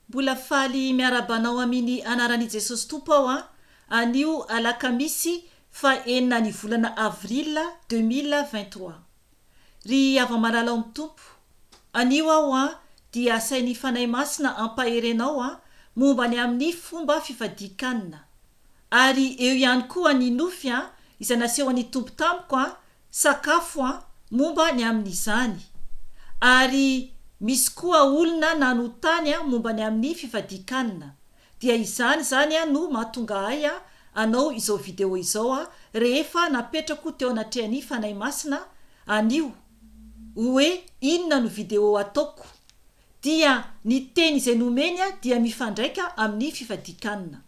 Mbola faly miarahaba anao aminy anaran i Jesosy Tompo aho an, anio alakamisy faha enina ny volana avril 2023. Ry hava-malala ao amin'ny Tompo, anio aho an dia asain'ny Fanahy Masina ampahery anao an momba ny amin'ny fomba fifadian-kanina. Ary eo ihany koa ny nofy an izay nasehon'ny Tompo tamiko an sakafo an momba ny amin'izany. Ary misy koa olona nanotany an momba ny amin'ny fifadian-kanina. Dia izany izany an no mahatonga ahy an hanao izao video izao an rehefa napetrako teo anatrehan'ny Fanahy Masina anio hoe inona no video ataoko dia ny teny izay nomeny an dia mifandraika amin'ny fifadian-kanina.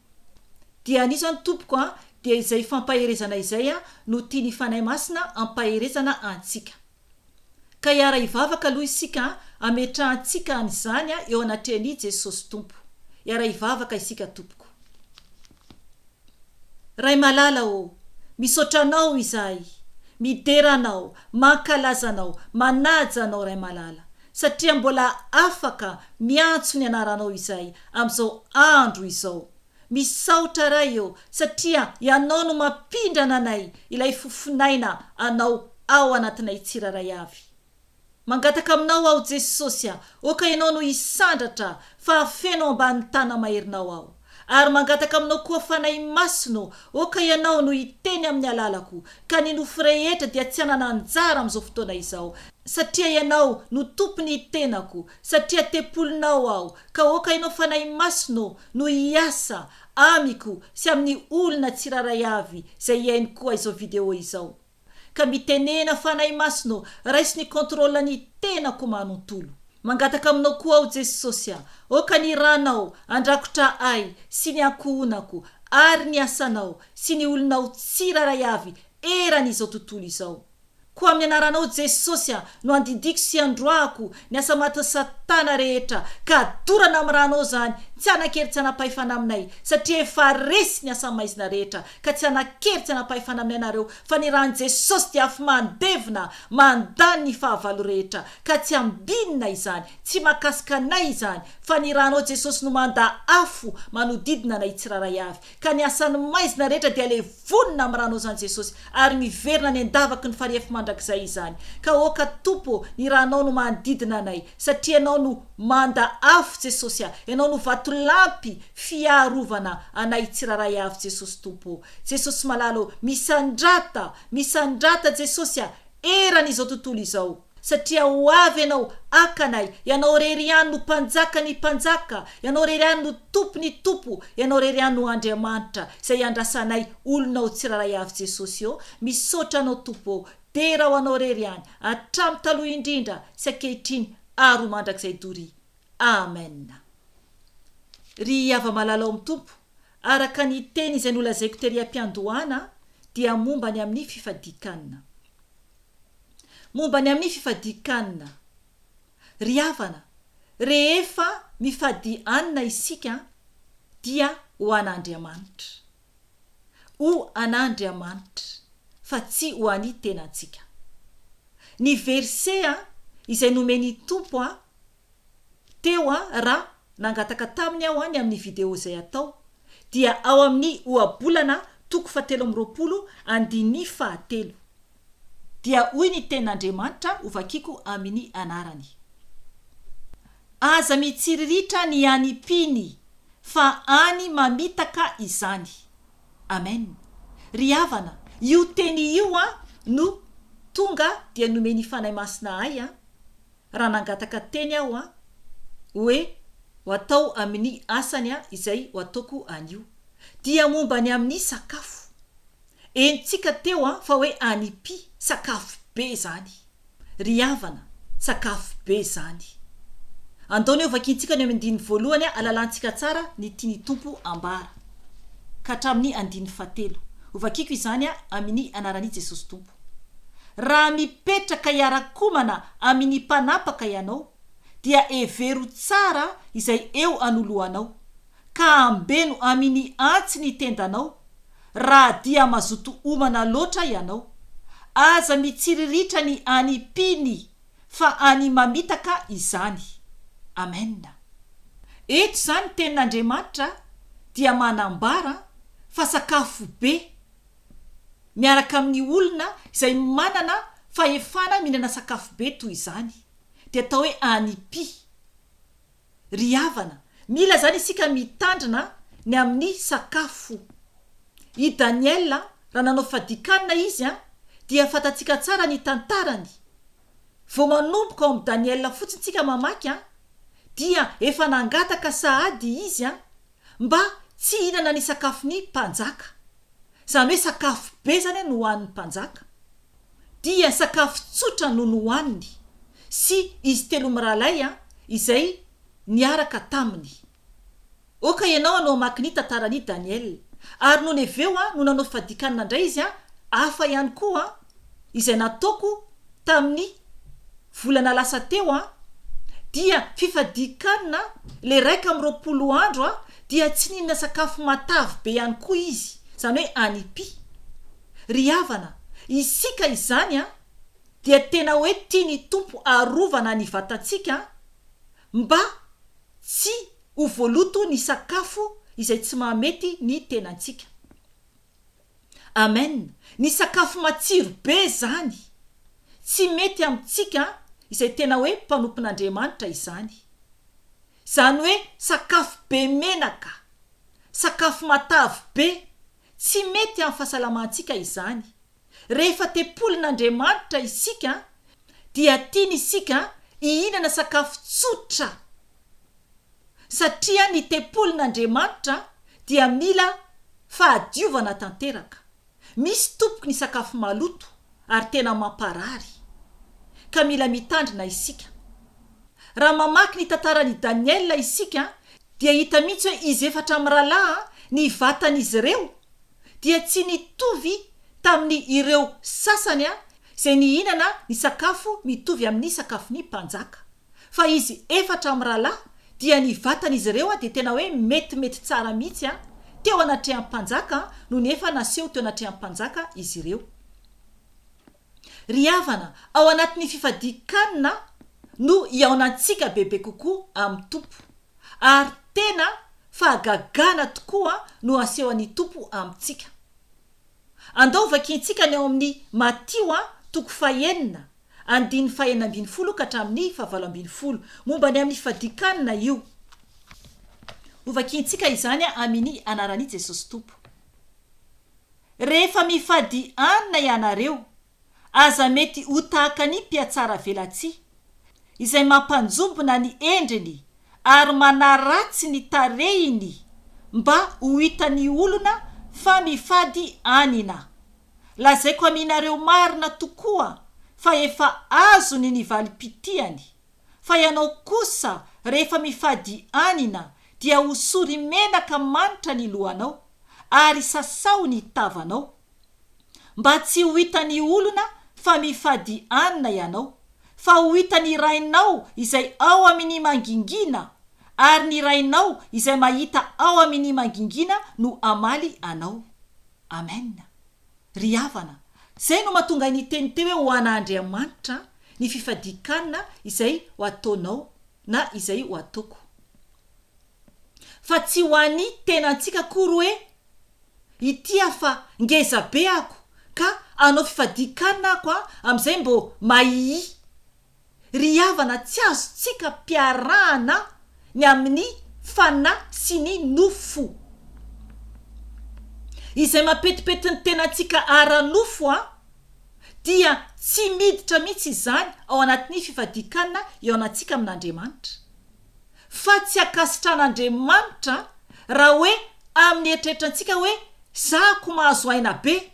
Dia anio izany tompoko an dia izay fampaherezana izay an no tian'ny Fanahy Masina ampaherezana antsika. Ka hiara-hivavaka aloha isika an hametrahantsika an'izany an eo anatrehan'i Jesosy Tompo. Hiara-hivavaka isika tompoko. Ray malala ô, misaotra Anao izahay, midera Anao, mankalaza Anao, manaja Anao Ray malala, satria mbola afaka miantso ny anaranao izahay amin'izao andro izao. Misaotra Ray ô, satria Ianao no mampindrana anay ilay fofon'aina Anao ao anatinay tsirairay avy. Mangataka aminao aho Jesosy a, oka Ianao no hisandratra fa feno ambany tana-maherinao aho. Ary mangataka aminao koa Fanahy Masina ô, oka Ianao no hiteny amin'ny alalako, ka ny nofo rehetra dia tsy hanana anjara amin'izao fotoana izao, satria Ianao no Tompon'ny tenako, satria tempolinao aho, ka oka Ianao Fanahy Masina ô no hiasa amiko sy amin'ny olona tsirairay avy izay hihaino koa izao video izao. Ka mitenena Fanahy Masina ô, raiso ny contrôle ny tenako manontolo. Mangataka aminao koa aho Jesosy a, aoka ny ranao andrakotra ahy sy ny ankohonako ary ny asanao sy ny olonao tsirairay avy eran'izao tontolo izao. Koa amin'ny anaranao Jesosy a no andidiako sy androahako ny asa matin'i satana rehetra ka dorana amin'ny ranao izany tsy hanan-kery tsy hanam-pahefana aminay satria efa resy ny asa maizina rehetra ka tsy hanan-kery tsy hanam-pahefana aminay nareo fa ny ran'i Jesosy dia afo mandevona mandany ny fahavalo rehetra ka tsy ambinina izany tsy makasika anay izany fa ny ranao Jesosy no manda afo manodidina anay tsirairay avy ka ny asan'ny maizina rehetra dia levonina amin'ny ranao izany Jesosy ary miverina any an-davaky ny fariafo mandrakizay izany ka oka Tompo ô ny ranao no manodidina anay satria Ianao no manda afo Jesosy a Ianao no vatolampy fiarovana anay tsirairay avy Jesosy Tompo ô Jesosy malala ô misandrata misandrata Jesosy a eran izao tontolo izao satria ho avy Ianao haka anay Ianao rery ihany no Mpanjaka ny mpanjaka Ianao rery ihany no Tompo ny tompo Ianao rery ihany no Andriamanitra izay iandrasanay olonao tsirairay avy Jesosy ô misaotra Anao Tompo ô dera ho Anao rery ihany hatramin'ny taloha indrindra sy ankehitriny ary ho mandrakizay doria Amen. Ry hava-malala ao amin'ny Tompo, araka ny teny izay nolazaiko tery am-piandohana dia momba ny amin'ny fifadian-kanina. Momba ny amin'ny fifadian-kanina. Ry havana, rehefa mifady hanina isika dia ho an'Andriamanitra. Ho an'Andriamanitra, fa tsy ho an'ny tenantsika. Ny verset izay nomen'ny Tompo teo raha nangataka taminy aho ny amin'ny video izay atao, dia ao amin'ny Ohabolana toko fahatelo amby 20 andininy fahatelo. Dia hoy ny tenin'Andriamanitra hovakiko amin'ny anarany. Aza mitsiriritra ny any mpiny fa any mamitaka izany. Amen. Ry havana, io teny io an no tonga dia nomen'ny Fanahy Masina ahy an, raha nangataka teny aho an, hoe ho atao amin'ny asany an izay ho ataoko anio. Dia momba ny amin'ny sakafo. Henontsika teo an fa hoe any pi, sakafo be izany. Ry havana, sakafo be izany. Andao ny hovakintsika ny amin'ny andininy voalohany halalantsika tsara ny tian'ny Tompo ambara. Ka hatramin'ny andininy fahatelo. Hovakiko izany amin'ny anaran'i Jesosy Tompo. Raha mipetraka hiara-komana amin'ny mpanapaka ianao, dia hevero tsara izay eo anoloanao, ka ambeno amin'ny antsy ny tendanao, raha dia mazoto homana loatra ianao. Aza mitsiriritra ny any mpiny fa any mamitaka izany. Amen. Eto izany ny tenin'Andriamanitra dia manambara fa sakafo be miaraka amin'ny olona izay manana fahefana mihinana sakafo be toy izany dia atao hoe anipi. Ry havana, mila izany isika mitandrina ny amin'ny sakafo. I Daniela, raha nanao fadikanina izy, dia fantatsika tsara ny tantarany. Vao manomboka ao amin'ny Daniela fotsiny tsika mamaky, dia efa nangataka sahady izy mba tsy hihinana ny sakafon'ny mpanjaka. Izany hoe sakafo be izany no hohanin'ny mpanjaka. Dia sakafo tsotra no nohaniny sy izy telomirahalahy izay niaraka taminy. Oka ianao hanao hamaky ny tantaran'i Daniel. Ary nony avy eo no nanao fadikanina indray izy hafa ihany koa izay nataoko tamin'ny volana lasa teo dia fifadikanina le 21 andro dia tsy nihinana sakafo matavy be ihany koa izy, izany hoe anipi. Ry havana, isika izany dia tena hoe tian'ny Tompo arovana ny vatantsika mba tsy ho voaloto ny sakafo izay tsy mahamety ny tenantsika. Amen! Ny sakafo matsiro be zany! Tsy mety amintsika izay tena hoe mpanompon'Andriamanitra izany. Izany hoe sakafo be menaka, sakafo matavy be, tsy mety amin'ny fahasalamantsika izany. Rehefa tempolin'Andriamanitra isika dia tiany isika hihinana sakafo tsotra satria ny tempolin'Andriamanitra dia mila fahadiovana tanteraka. Misy tompoko ny sakafo maloto ary tena mamparary ka mila mitandrina isika. Raha mamaky ny tantaran'i Daniela isika dia hita mihitsy hoe izy efatra mirahalahy ny vatan'izy ireo dia tsy nitovy tamin'ny ireo sasany izay nihinana ny sakafo mitovy amin'ny sakafon'ny mpanjaka. Fa izy efatra mirahalahy dia ny vatan'izy ireo dia tena hoe metimety tsara mihitsy teo anatrehan'ny mpanjaka nony efa naseho teo anatrehan'ny mpanjaka izy ireo. Ry havana, ao anatin'ny fifadian-kanina no hihaonantsika bebe kokoa amin'ny Tompo. Ary tena fahagagana tokoa no asehon'ny Tompo amintsika. Andao vakintsika ny ao amin'ny Matio toko fahenina, andininy fahenina ambinifolo ka hatramin'ny fahavalo ambinifolo. Momba ny amin'ny fifadian-kanina io. Hovakintsika izany amin'ny anaran'i Jesosy Tompo. Rehefa mifady hanina ianareo, aza mety ho tahaka ny mpihatsaravelatsihy, izay mampanjombona ny endriny ary manaratsy ny tarehiny mba ho hitan'ny olona fa mifady hanina. Lazaiko aminareo marina tokoa fa efa azony ny valim-pitiany. Fa ianao kosa rehefa mifady hanina dia hosory menaka manitra ny lohanao ary sasao ny tavanao. Mba tsy ho hitan'ny olona fa mifady hanina ianao, fa ho hitan'ny Rainao izay ao amin'ny mangingina, ary ny Rainao izay mahita ao amin'ny mangingina no hamaly anao. Amen. Ry havana, izay no mahatonga ahy niteny teo hoe ho an'Andriamanitra ny fifadian-kanina izay ho ataonao na izay ho ataoko. Fa tsy ho an'ny tenantsika akory hoe ity aho fa ngeza be ako ka hanao fifadian-kanina ako amin'izay mbô mahihi. Ry havana tsy azontsika ampiarahana ny amin'ny fanahy sy ny nofo. Izay mampetipety ny tenantsika ara-nofo dia tsy miditra mihitsy izany ao anatin'ny fifadian-kanina ihaonantsika amin'Andriamanitra. Fa tsy ankasitran'Andriamanitra raha hoe amin'ny eritreritrantsika hoe za ko mahazo aina be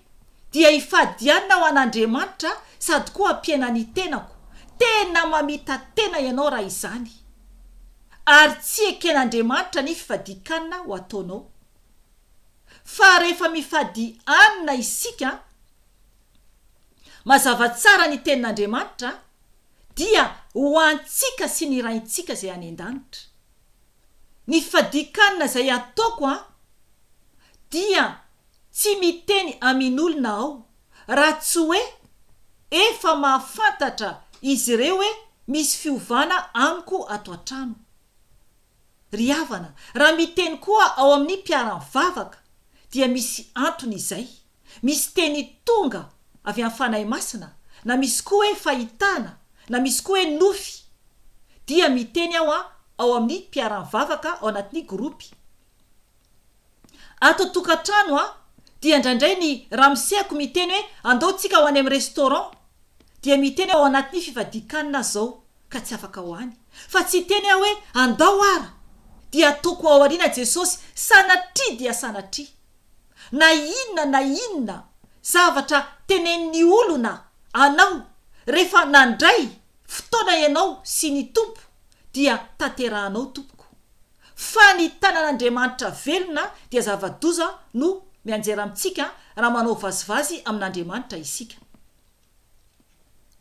dia hifadianina ho an'Andriamanitra sady koa hampiaina ny tenako, tena mamita-tena ianao raha izany ary tsy eken'Andriamanitra ny fifadian-kanina ho ataonao. Fa rehefa mifady hanina isika, mazava tsara ny tenin'Andriamanitra dia ho antsika sy ny Raintsika izay any an-danitra. Ny fifadian-kanina izay ataoko an, dia tsy miteny amin'olona aho raha tsy hoe efa mahafantatra izy ireo hoe misy fiovana amiko ato an-trano. Ry havana, raha miteny koa ao amin'ny mpiara-mivavaka dia misy antony izay. Misy teny tonga avy amin'ny Fanahy Masina, na misy koa hoe fahitana, na misy koa hoe nofy. Dia miteny aho ao amin'ny mpiara-mivavaka ao anatin'ny groupe. Ato an-tokantrano an, dia indraindray ny ramoseko miteny hoe andao tsika ho any amin'ny restaurant, dia miteny aho ao anatin'ny fifadian-kanina aho zao ka tsy afaka ho any. Fa tsy hiteny aho hoe andao ara! Dia ataoko ao aoriana Jesosy, sanatria dia sanatria. Na inona na inona zavatra tenenin'ny olona anao rehefa nandray fotoana ianao sy ny Tompo dia tanterahanao tompoko. Fa ny tanan'Andriamanitra velona dia zava-doza no mianjera amintsika raha manao vazivazy amin'Andriamanitra isika.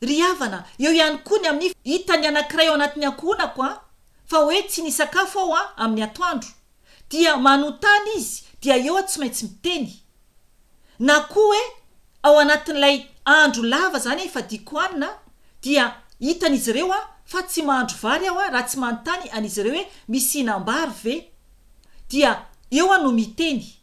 Ry havana, eo ihany koa ny amin'ny hitan'ny anankiray ao anatin'ny ankohonako an, fa hoe tsy nisakafo aho an amin'ny atoandro. Dia manontany izy dia eo aho tsy maintsy miteny. Na koa hoe ao anatin'ilay andro lava zany ifadiako hanina dia hitan'izy ireo aho fa tsy mahandro vary aho raha tsy manontany an'izy ireo hoe misy hinam-bary ve? Dia eo aho no miteny.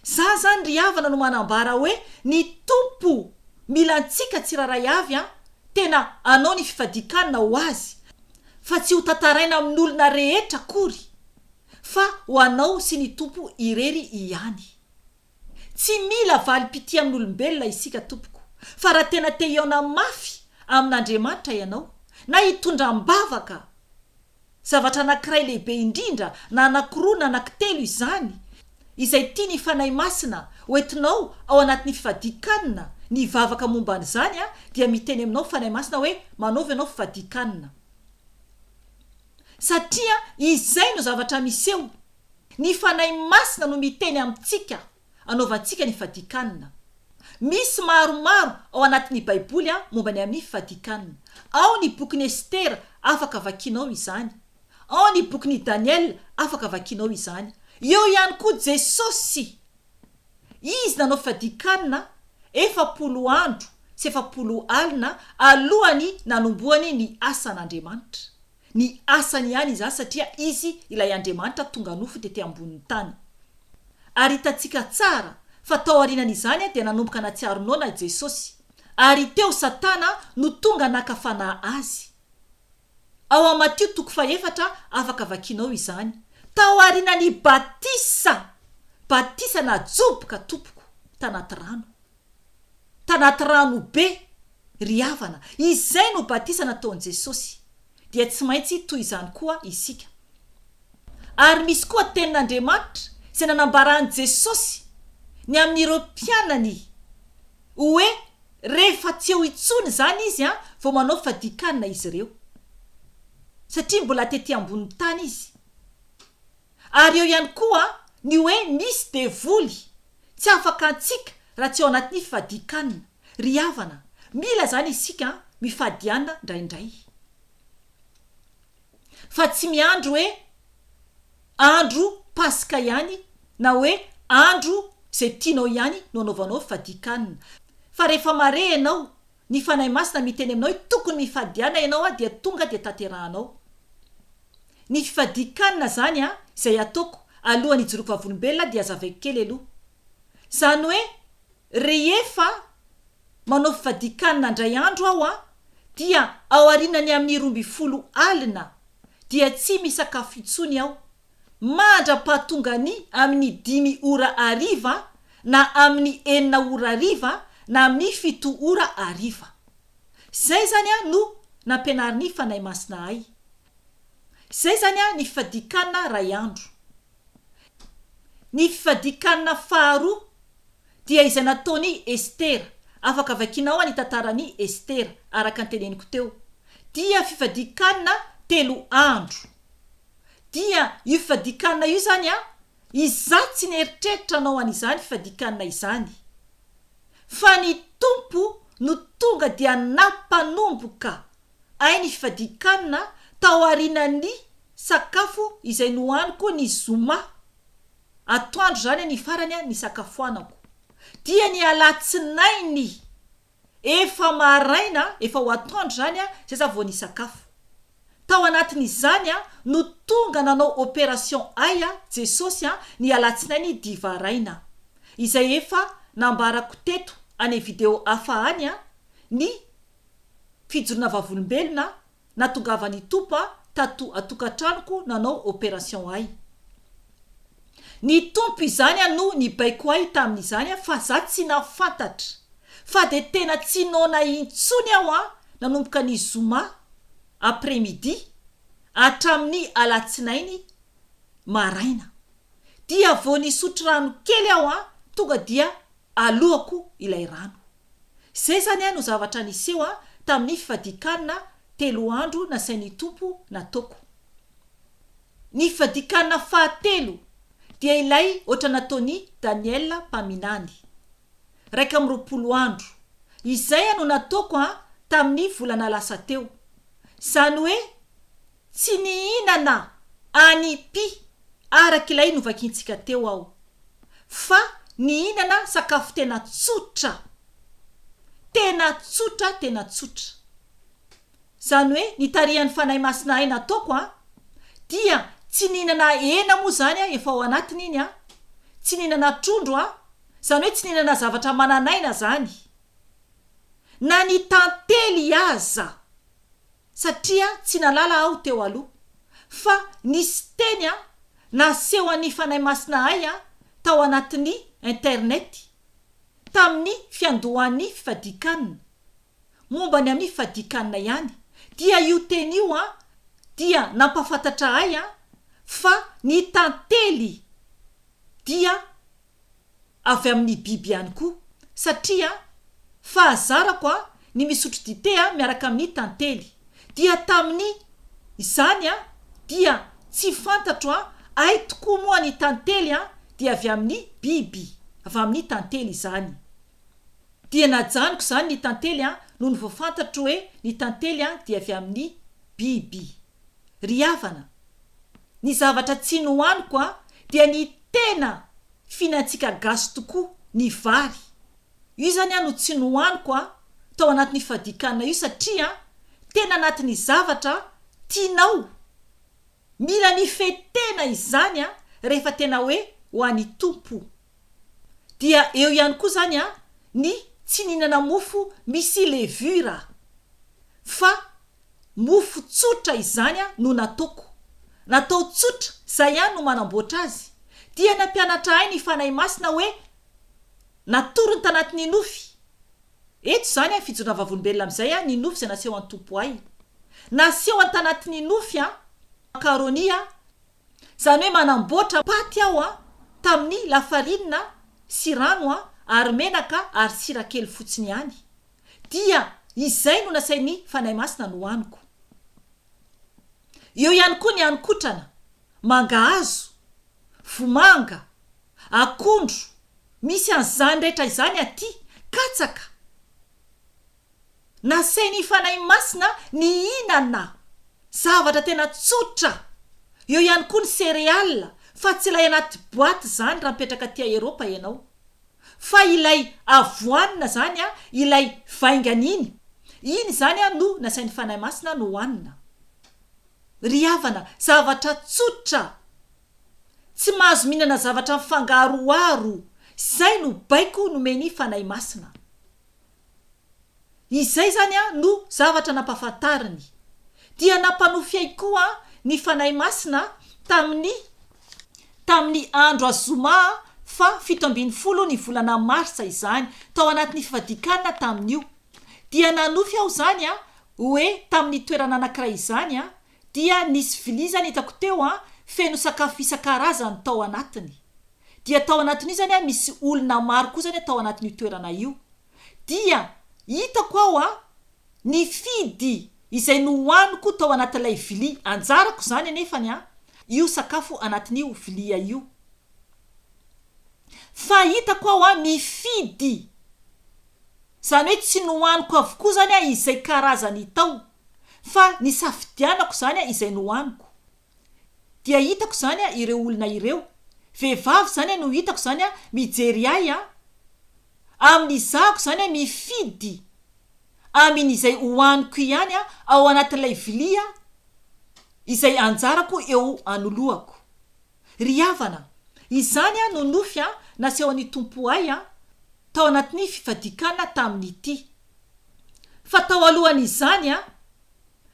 Za zany ry havana no manambara hoe ny Tompo mila antsika tsirairay avy an, tena hanao ny fifadian-kanina ho Azy fa tsy ho tantaraina amin'olona rehetra akory. Fa ho anao sy ny Tompo irery ihany. Tsy mila valim-pitia amin'olombelona isika tompoko, fa raha tena te hihaona mafy amin'Andriamanitra ianao, na hitondra am-bavaka zavatra anankiray lehibe indrindra na anankiroa na anankitelo izany, izay tian'ny Fanahy Masina hoentinao ao anatin'ny fifadian-kanina ny hivavaka momba an'izany dia miteny aminao Fanahy Masina hoe manaova ianao fifadian-kanina. Satria izay no zavatra miseho. Ny Fanahy Masina no miteny amintsika anaovantsika ny fadian-kanina. Misy maromaro ao anatin'ny Baiboly momba ny amin'ny fadian-kanina. Ao ny bokin'i Estera afaka vakianao izany. Ao ny bokin'i Daniela afaka vakianao izany. Eo ihany koa Jesosy. Izy nanao fadian-kanina 40 andro sy 40 alina alohan'ny nanombohany ny asan'Andriamanitra. Ny asany ihany izany satria Izy ilay Andriamanitra tonga nofo tety ambonin'ny tany. Ary hitantsika tsara fa tao aorianan'izany dia nanomboka natsiaro noana i Jesosy. Ary teo Satana no tonga naka fanahy Azy. Ao amin'ny Matio toko fahefatra afaka vakianao izany. Tao aorianan'ny batisa! Batisa najoboka tompoko tanaty rano. Tanaty rano be ry havana. Izay no batisa nataon'i Jesosy. Dia tsy maintsy toy izany koa isika. Ary misy koa tenin'Andriamanitra izay nanambaran'i Jesosy ny amin'ireo mpianany hoe rehefa tsy eo intsony izany izy vao manao fadian-kanina izy ireo. Satria mbola tety ambonin'ny tany izy. Ary eo ihany koa ny hoe misy devoly tsy afaka antsika raha tsy ao anatin'ny fifadian-kanina. Ry havana, mila izany isika mifady hanina indraindray. Fa tsy miandry hoe andro paska ihany na hoe andro izay tianao ihany no anaovanao fifadian-kanina. Fa rehefa mare ianao, ny Fanahy Masina miteny aminao hoe tokony mifady hanina ianao dia tonga dia tanterahanao. Ny fifadian-kanina izany izay ataoko alohan'ny hijoroako vavolombelona dia hazavaiko kely aloha. Izany hoe rehefa manao fifadian-kanina indray andro aho dia aorianan'ny amin'ny 12 alina dia tsy misakafo intsony aho mandra-pahatongany amin'ny dimy ora hariva na amin'ny enina ora hariva na amin'ny fito ora hariva. Izay izany no nampianarin'ny Fanahy Masina ahy. Izay izany ny fifadian-kanina iray andro. Ny fifadian-kanina faharoa dia izay nataon'i Estera. Afaka vakianao ny tantaran'i Estera, araka ny teneniko teo. Dia fifadian-kanina telo andro. Dia io fifadian-kanina io izany an, izaho tsy nieritreritra hanao an'izany fifadian-kanina izany. Fa ny Tompo no tonga dia nampanomboka ahy ny fifadian-kanina tao aorianan'ny sakafo izay nohaniko ny zoma atoandro izany ny farany nisakafoanako. Dia ny alatsinainy efa maraina, efa ho atoandro izany, izay za vao nisakafo. Tao anatin'izany no tonga nanao opération ahy Jesosy ny alatsinainy divaraina. Izay efa nambarako teto any video hafa any ny fijoroana vavolombelona natongavan'i Tompo tato atokantranoko nanao opération ahy. Ny Tompo izany no nibaiko ahy tamin'izany fa za tsy nafantatra fa dia tena tsy noana intsony aho nanomboka ny zoma après midi hatramin'ny alatsinainy maraina. Dia vao nisotro rano kely aho tonga dia aloako ilay rano. Izay izany no zavatra niseho tamin'ny fifadian-kanina telo andro nasain'ny Tompo nataoko. Ny fifadian-kanina fahatelo dia ilay ohatra nataon'i Daniela mpaminany. 21 andro. Izay no nataoko tamin'ny volana lasa teo. Izany hoe tsy nihinana an'I araka ilay novakintsika teo aho. Fa nihinana sakafo tena tsotra. Tena tsotra tena tsotra. Izany hoe nitarihan'ny Fanahy Masina ahy nataoko an, dia tsy nihinana hena moa izany aho, efa ao anatiny iny an, tsy nihinana trondro aho, izany hoe tsy nihinana zavatra manan'aina izany, na ny tantely aza, satria tsy nahalala aho teo aloha, fa nisy teny an, nasehon'ny Fanahy Masina ahy an, tao anatin'ny internet, tamin'ny fiandohan'ny fifadian-kanina. Momba ny amin'ny fifadian-kanina ihany, dia io teny io an, dia nampahafantatra ahy an, fa ny tantely dia avy amin'ny biby ihany koa, satria fahazarako an, ny misotro dite an, miaraka amin'ny tantely. Dia tamin'ny izany an, dia tsy fantatro an, hay tokoa moa ny tantely an, dia avy amin'ny biby, avy amin'ny tantely izany. Dia najanoko izany ny tantely an, nony vao fantatro hoe ny tantely an dia avy amin'ny biby. Ry havana, ny zavatra tsy nohaniko an dia ny tena fihinantsika gasy tokoa, ny vary. Io izany an no tsy nohaniko an tao anatin'io fadian-kanina io satria tena anatin'ny zavatra tianao, mila mifehy tena izany an rehefa tena hoe ho an'i Tompo. Dia eo ihany koa izany an, ny tsy nihinana mofo misy levure fa mofo tsotra izany no nataoko. Natao tsotra, izay ihany no manamboatra azy. Dia nampianatra ahy ny Fanahy Masina hoe natorony tanatin'ny nofy. Eto izany an, fijoroana vavolombelona amin'izay an, ny nofy izay nasehon'ny Tompo ahy. Nasehony tanatin'ny nofy an, macaroni an, Izany hoe manamboatra paty aho an, tamin'ny lafarinina sy rano an, ary menaka ary sira kely fotsiny ihany. Dia izay no nasain'ny Fanahy Masina nohaniko. Eo ihany koa ny hanin-kotrana, mangahazo, vomanga, akondro, misy an'izany rehetra izany aty, katsaka. Nasain'ny Fanahy Masina nihinana zavatra tena tsotra. Eo ihany koa ny céréales, fa tsy ilay anaty boite izany raha mipetraka aty Eropa ianao. Fa ilay avoine izany, ilay vaingany iny. Iny izany no nasain'ny Fanahy Masina nohanina. Ry havana, zavatra tsotra. Tsy mahazo mihinana zavatra mifangaroharo. Izay no baiko nomen'ny Fanahy Masina. Izay izany no zavatra nampahafantariny. Dia nampanofy ahy koa ny Fanahy Masina tamin'ny tamin'ny andro azoma faha 17 ny volana marsa izany, tao anatin'ny fifadian-kanina tamin'io. Dia nanofy aho izany hoe tamin'ny toerana anankiray izany dia nisy vilia izany hitako teo feno sakafo isan-karazany tao anatiny. Dia tao anatin'io izany an misy olona maro koa izany tao anatin'io toerana io. Dia hitako aho an nifidy izay nohaniko tao anatin'ilay vilia, anjarako izany anefany an io sakafo anatin'io vilia io. Fa hitako aho an mifidy, izany hoe tsy nohaniko avokoa izany an izay karazany tao, fa nisafidianako izany an izay nohaniko. Dia hitako izany ireo olona ireo. Vehivavy izany no hitako izany mijery ahy amin'ny izahako izany mifidy amin izay hohaniko ihany ao anatin'ilay vilia. Izay anjarako eo anoloako. Ry havana, izany no nofy nasehon'ny Tompo ahy tao anatin'ny fifadian-kanina tamin'ity. Fa tao alohan'izany,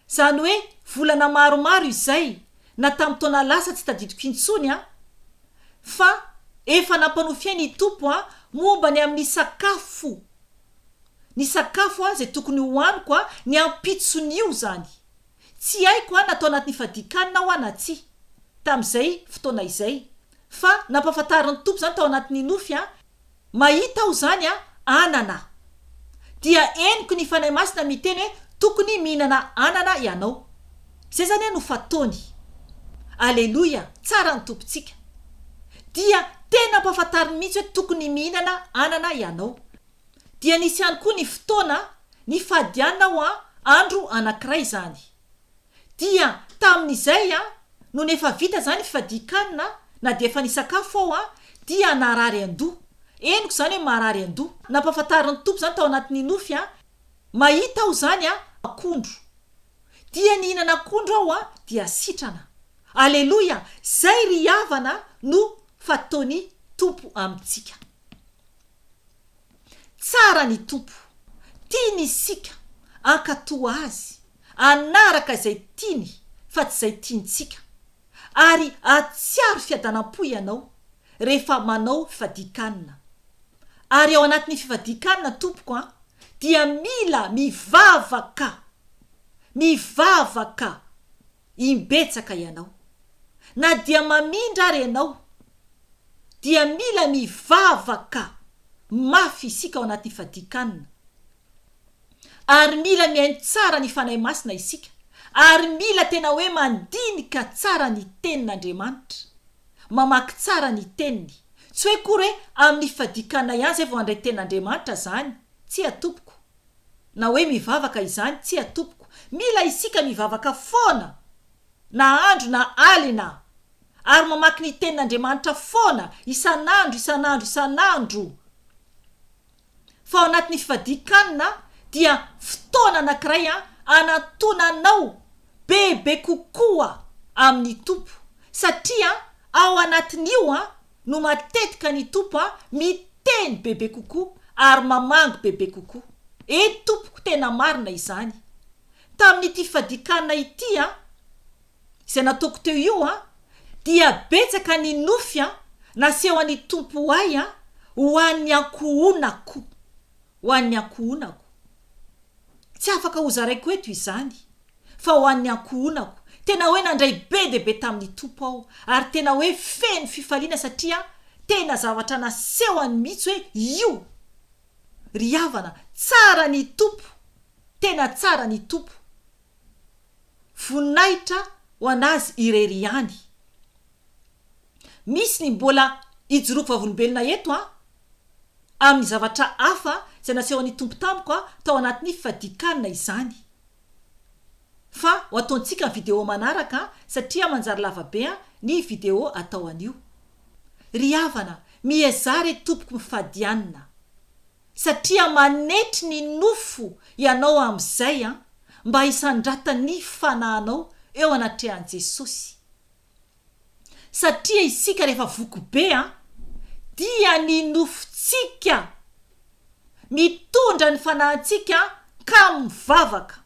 izany hoe volana maromaro izay, na tamin'ny taona lasa tsy tadidiko intsony, fa efa nampanofy ahy ny Tompo momba ny amin'ny sakafo, ny sakafo izay tokony hohaniko ny ampitson'io izany. Tsy haiko na tao anatin'ny fadian-kanina aho na tsia, tamin'izay fotoana izay. Fa nampahafantarin'ny Tompo izany tao anatin'ny nofy an, mahita aho izany an, anana. Dia henoko ny Fanahy Masina miteny hoe tokony mihinana anana ianao. Izay izany an no fataony. Aleloia, tsara ny Tompontsika. Dia tena ampahafantariny mihitsy hoe tokony mihinana anana ianao. Dia nisy ihany koa ny fotoana nifadiana aho an, andro anankiray izany. Dia tamin'izay an, nony efa vita izany fifadian-kanina, na dia efa nisakafo aho an, dia narary an-doha. Henoko izany hoe marary an-doha. Nampahafantarin'ny Tompo izany tao anatin'ny nofy an, mahita aho izany an, akondro. Dia nihinana akondro aho an, dia sitrana. Aleloia! Izay ry havana no fataon'ny Tompo amintsika. Tsara ny Tompo. Tiany isika hankatò Azy, hanaraka izay tiany fa tsy izay tiantsika. Ary hahatsiaro fiadanam-po ianao rehefa manao fifadian-kanina. Ary ao anatin'ny fifadian-kanina tompoko an, dia mila mivavaka, mivavaka imbetsaka ianao. Na dia mamindra ary ianao dia mila mivavaka mafy isika ao anatin'ny fadian-kanina. Ary mila mihaino tsara ny Fanahy Masina isika. Ary mila tena hoe mandinika tsara ny Tenin'Andriamanitra. Mamaky tsara ny Teniny. Tsy hoe akory hoe amin'ny fadian-kanina ihany izay vao handray Tenin'Andriamanitra izany. Tsia tompoko. Na hoe mivavaka izany, tsia tompoko. Mila isika mivavaka foana, na andro na alina, ary mamaky ny tenin'Andriamanitra foana, isan'andro, isan'andro, isan'andro. Fa ao anatin'ny fifadian-kanina dia fotoana anankiray hanantonanao bebe kokoa amin'ny Tompo, satria ao anatin'io no matetika ny Tompo miteny bebe kokoa ary mamangy bebe kokoa. Eny tompoko tena marina izany. Tamin'ity fadikanina ity an, izay nataoko teo io an, dia betsaka ny nofy an, nasehon'ny Tompo ahy an, ho an'ny ankohonako. Ho an'ny ankohonako. Tsy afaka hozaraiko eto izany, fa ho an'ny ankohonako. Tena hoe nandray be dia be tamin'ny Tompo aho, ary tena hoe feno fifaliana satria tena zavatra nasehony mihitsy hoe io! Ry havana, tsara ny Tompo, tena tsara ny Tompo. Voninahitra ho an'Azy irery ihany. Misy ny mbola ijoroako vavolombelona eto an, amin'ny zavatra hafa izay nasehon'ny Tompo tamiko tao anatin'ny fifadian-kanina izany. Fa ho ataontsika ny video manaraka satria manjary lava be ny video atao anio. Ry havana, miezaha re tompoko mifadianina. Satria manetry ny nofo ianao amin'izay an, mba hisandratan'ny fanahinao eo anatrehan'i Jesosy. Satria isika rehefa voky be an, dia ny nofontsika mitondra ny fanahintsika ka mivavaka.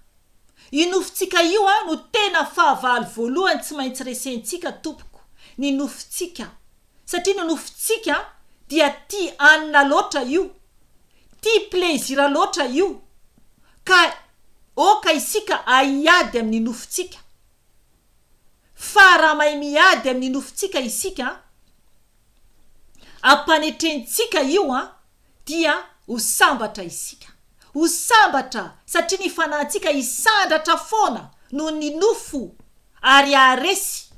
Io nofontsika io an no tena fahavalo voalohany tsy maintsy resentsika tompoko, ny nofontsika. Satria ny nofontsika dia tia hanina loatra io, tia plaisir loatra io, ka oka isika hiady amin'ny nofontsika. Fa raha mahay miady amin'ny nofontsika isika an, ampanetrentsika io an, dia ho sambatra isika. Ho sambatra satria ny fanahintsika hisandratra foana noho ny nofo ary haharesy,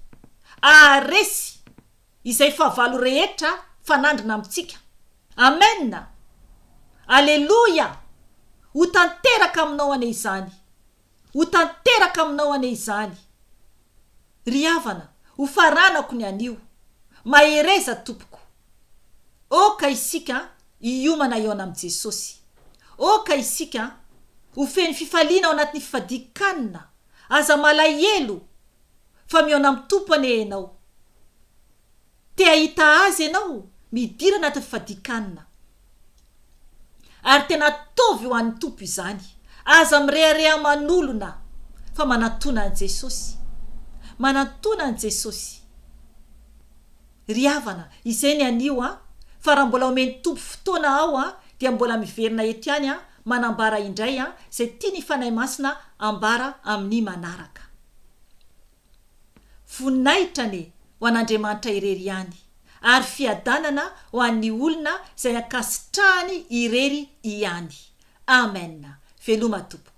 haharesy izay fahavalo rehetra fanandrina amintsika. Amen! Aleloia! Ho tanteraka aminao anie izany. Ho tanteraka aminao anie izany. Ry havana, ho faranako ny anio. Mahereza tompoko. Oka isika hiomana hihaona amin'i Jesosy. Oka isika ho feno fifaliana ao anatin'ny fifadian-kanina. Aza malahelo. Fa mihaona amin'ny Tompo anie ianao. Te hahita Azy ianao? Midira anatin'ny fifadian-kanina. Ary tena ataovy ho an'ny Tompo izany. Aza mirehareha aman'olona fa manatona an'i Jesosy. Manatona an'i Jesosy. Ry havana, izay ny anio an! Fa raha mbola omen'ny Tompo fotoana aho an, dia mbola miverina eto ihany an, manambara indray an, izay tian'ny Fanahy Masina ambara amin'ny manaraka. Voninahitra anie ho an'Andriamanitra irery ihany, ary fiadanana ho an'ny olona izay ankasitrahany irery ihany. Amen. Veloma tompoko.